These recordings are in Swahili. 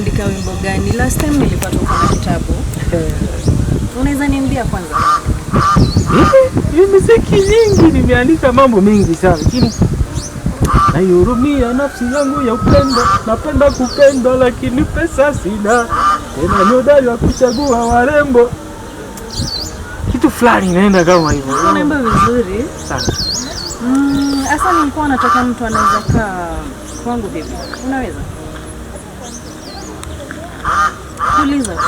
umeandika wimbo gani? Last time nilipata uko na kitabu. Unaweza niambia kwanza? Hii muziki nyingi nimeandika mambo mengi sana, lakini naihurumia nafsi yangu ya upendo. Napenda kupenda lakini pesa sina, tena ni hodari wa kuchagua warembo. Kitu fulani inaenda kama hivyo. Unaimba vizuri sana. Hasa nilikuwa nataka mtu anaweza kaa kwangu vipi? Unaweza? Uliza tu.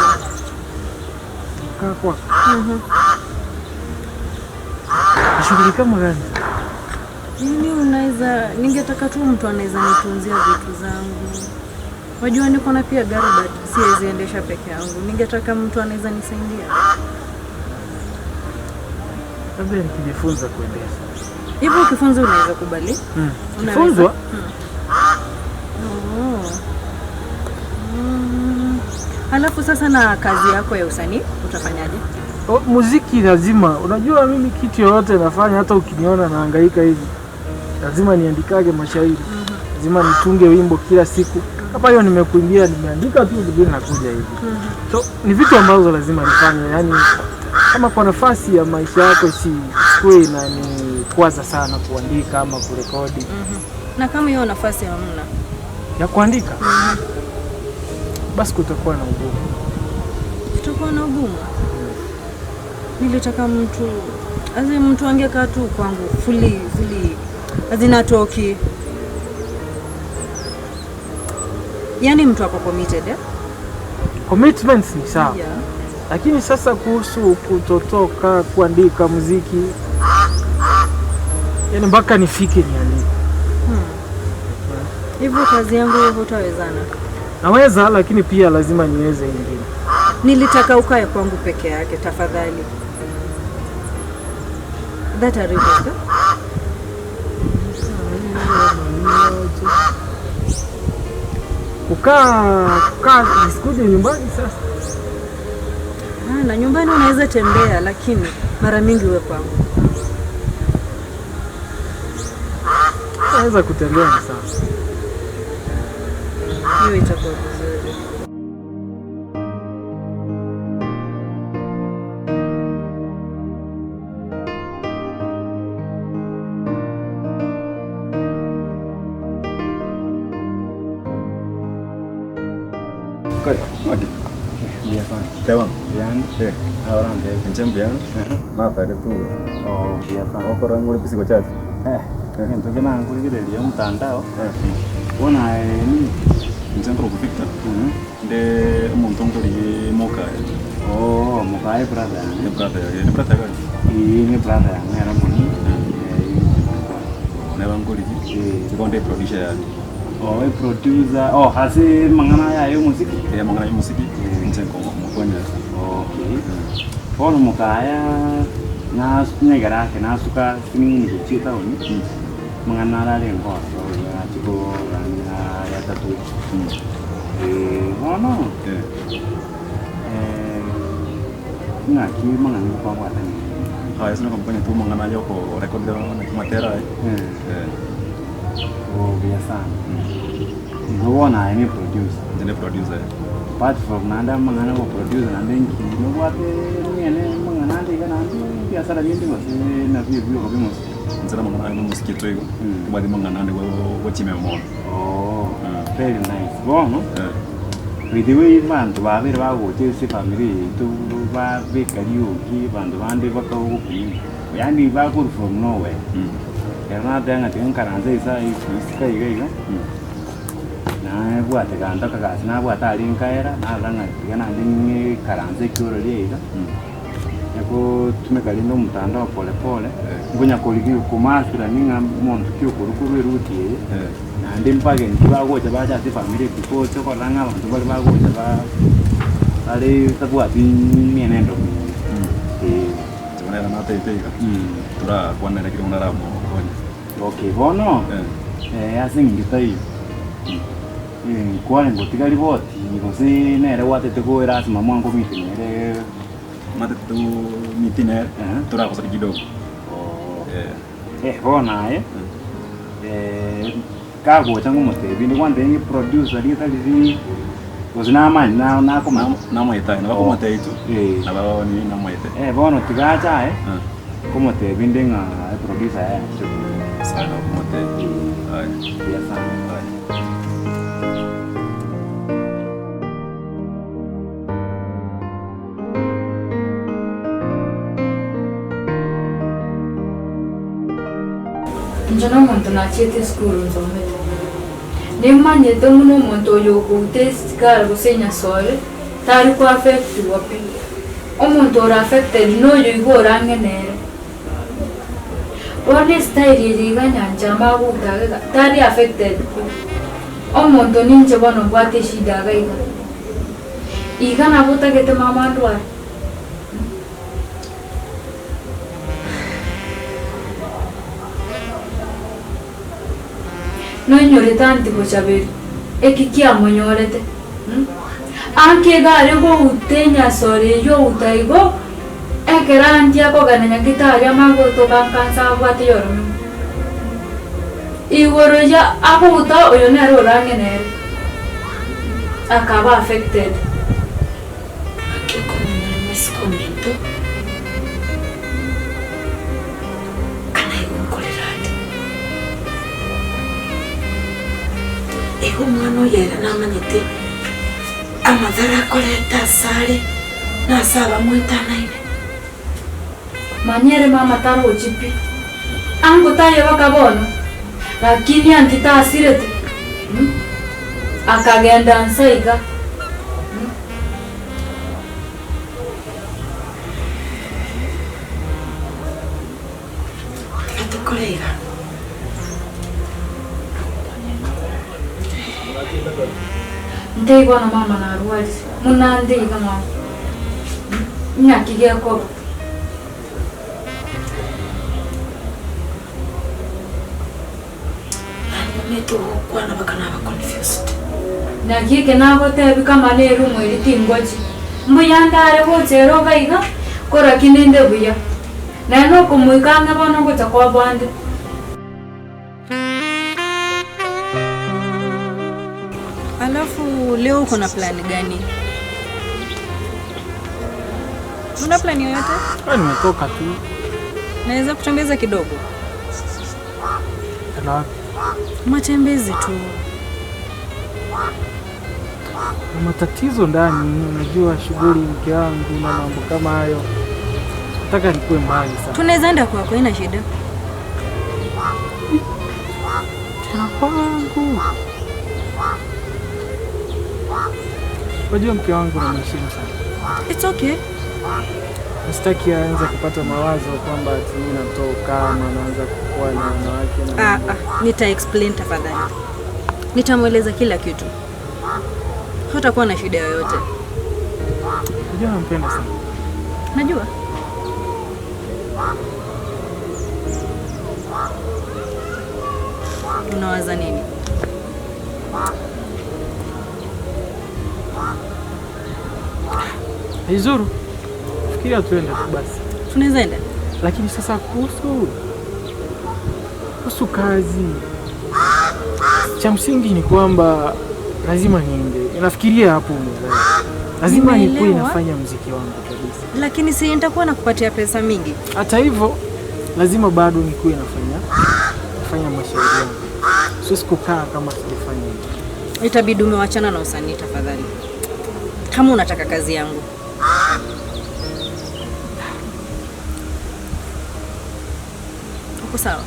Kaa kwako. Shughuli kama gani? Nini unaweza, ningetaka tu mtu anaweza nitunzia vitu zangu. Wajua niko na pia gari but siwezi endesha peke yangu. Ningetaka mtu anaweza nisaidia. Labda nikijifunza kuendesha. Hivyo ukifunza unaweza kubali? Kifunzwa? Oh. Alafu sasa na kazi yako ya usanii utafanyaje? Oh, muziki lazima. Unajua mimi kitu yoyote nafanya, hata ukiniona nahangaika hivi, lazima niandikage mashairi. Lazima nitunge wimbo kila siku. Hapa hiyo nimekuimbia, nimeandika tu vingine nakuja hivi. So ni vitu ambazo lazima nifanye, yani kama kwa nafasi ya maisha yako sikuwe inanikwaza sana kuandika ama kurekodi. Na kama hiyo nafasi hamna ya kuandika, basi kutakuwa na ugumu. Kutakuwa na ugumu? Nilitaka mtu, azi mtu angekaa tu kwangu fully fully, azina toki. Yaani mtu ako committed, eh? Commitments ni sawa. Yeah. Lakini sasa kuhusu kutotoka kuandika muziki, yani mpaka nifike niandike. Hivyo kazi yangu hiyo hutawezana? Naweza, lakini pia lazima niweze ingine. Nilitaka ukae kwangu peke yake tafadhali. That a request, eh? Kukaa nisikuje nyumbani sasa. Na nyumbani unaweza tembea lakini mara mingi uwe kwangu. Naweza kutembea ni sawa. Hiyo itakuwa vizuri. Kore, magi. Tewan. Nche mbuyano. Natare tu. Oh, mbuyano. Okora ngure pisigo chache. Ntoke nangurigereria omotandao. Bona ni nche nkoroku Victor. Nde omonto nkori mokae. Oh, mokae brother. Ni brother yake, ni brother yake. Ni brother yangu era moni. Neba nkori. Ikonde producer yake. Oh, e producer. Oh, hasi mangana ya yo muziki. Ya mangana ya muziki. Nche nkomokonya. Okay. Bono mokaya na nyegara ke na suka sinini kuchita oni. Mangana la lengo ya chiko ya ya tatu. Bono. Na ki mangana ko kwa tani. Ah, eso no acompaña tu mangana yo ko record na kimatera. Oh, bien sana. No ni producer. Ni producer. Apart from nanda mangana ko producer nanda nki no wate niene mangana ndi kana ndi biashara nyingi ngose na vyo vyo ko bimose. Nzira mangana no musiki twego. Kubadi mangana ndi go chime mo. Oh, very nice. Bono. With the way bantu babere bagoche se family tu ba bekariuki bantu bande bakaguku. Yani bakuru from nowhere. Era tanga tinkaranze isa isika iga iga. Na bwate ganda kagasi na bwate ari nkaera na ranga tigana ndi karanze kyoro iga. Yako tumeka lindo mutandao pole pole. Ngonya koligi kumasira ninga muntu kyokuru ruti. Na ndi mpage ntibagocha bacha se family before choko ranga bantu bali bagocha ba ari tabwati mienendo. Tibonera na teiga. Tura kwanera kiri unaramo. Okay, bono. Ase ngita iyo. Kwani ngotiga riboti, ngose nere watete ko erasi mama wangu mitinere. Mate tu mitinere, tura kosa kidogo. Oh. Bona kago changu motebi ni kwande ngi producer ni talizi Gose namanye nakomanya. Namaete na bakomoteitu. Eh. Na baba ni namaete. Eh, bono tigacha komotebi nde ng'a producer ya Sana komotebi. Ai. Buya sana. Ai. Nje nomonto nachiete esukuru nsomete. Nimanyete muno omonto oyo okouta esigara gose enyasore tari kuaffectiwa pi. Omonto ore affected noyo igo orang'enere. Bono estyle eye iga nyancha magouta iga tari affected pi. Omonto ninche bono mbwate eshida iga iga. Iga nabo otagete mama ndware. Nonyorete anti gochaberi eki kiamonyorete anki egare gouta enyasore eywo outa igo ekero anti akogana nyagitari amagotoka nkansa abwate yorome igoro ya agouta oyo nere orang'enere akaba affected. Akikomomeskomento kanaigunkorerande igo omwana oyo ere namanyete amathara akorete asare nase abamwetanaine. Manyere mama tarochi pi ango taye bakabono lakini anti tasirete akagenda nsaiga. Atukoreiga nteigwana mama narwari munandeiga mama nyakigekoba. Nanyumetogokwana bakanaba confused. Nakike nagotebi kama nere omweri tingochi mbuya ndare gochera ogaiga kora kinende buya naye nokomoikang'a bono ngocha kwa bande. Alafu leo uko na plani gani? Una plani yoyote? Nimetoka tu. Naweza kutembeza kidogo? Na matembezi tu. Na matatizo ndani, unajua shughuli mke wangu na mambo kama hayo. Nataka nikuwe mbali sana. Tunaweza enda kwako, haina shida. Tena kwangu. Unajua mke wangu na mheshimu sana. It's okay. Sitaki aanze kupata mawazo kwamba ati mimi natoka ama naanza kukua na wanawake na Nita explain tafadhali. Nitamweleza kila kitu. Hutakuwa na shida yoyote. Unajua nampenda sana. Najua. Unawaza nini? Haizuru. Fikiria tuende tu basi. Tunaweza enda. Lakini sasa kuhusu kazi, cha msingi ni kwamba lazima niimbe. Nafikiria hapo mwenyewe. Lazima nikuwe nafanya muziki wangu kabisa. Lakini si nitakuwa nakupatia pesa mingi. Hata hivyo lazima bado nikuwe nafanya mashairi yangu. Siwezi kukaa kama sijafanya hivyo. Itabidi umewachana na usanii tafadhali. Kama unataka kazi yangu. Uko sawa?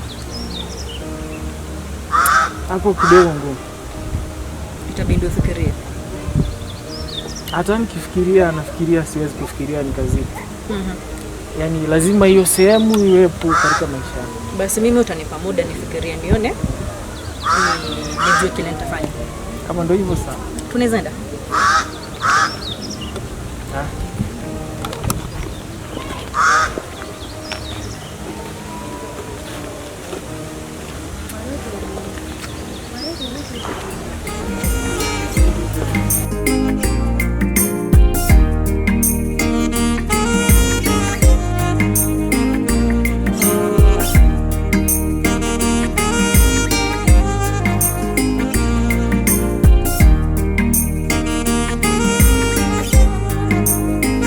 Hapo kidogo ngumu. Itabidi ufikirie. Hata nikifikiria nafikiria siwezi kufikiria nikazidi. Yaani lazima hiyo sehemu iwepo katika maisha yangu. Basi mimi utanipa muda nifikirie nione. Nijue kile nitafanya. Kama ndio hivyo sawa. Tunaweza enda? Ah.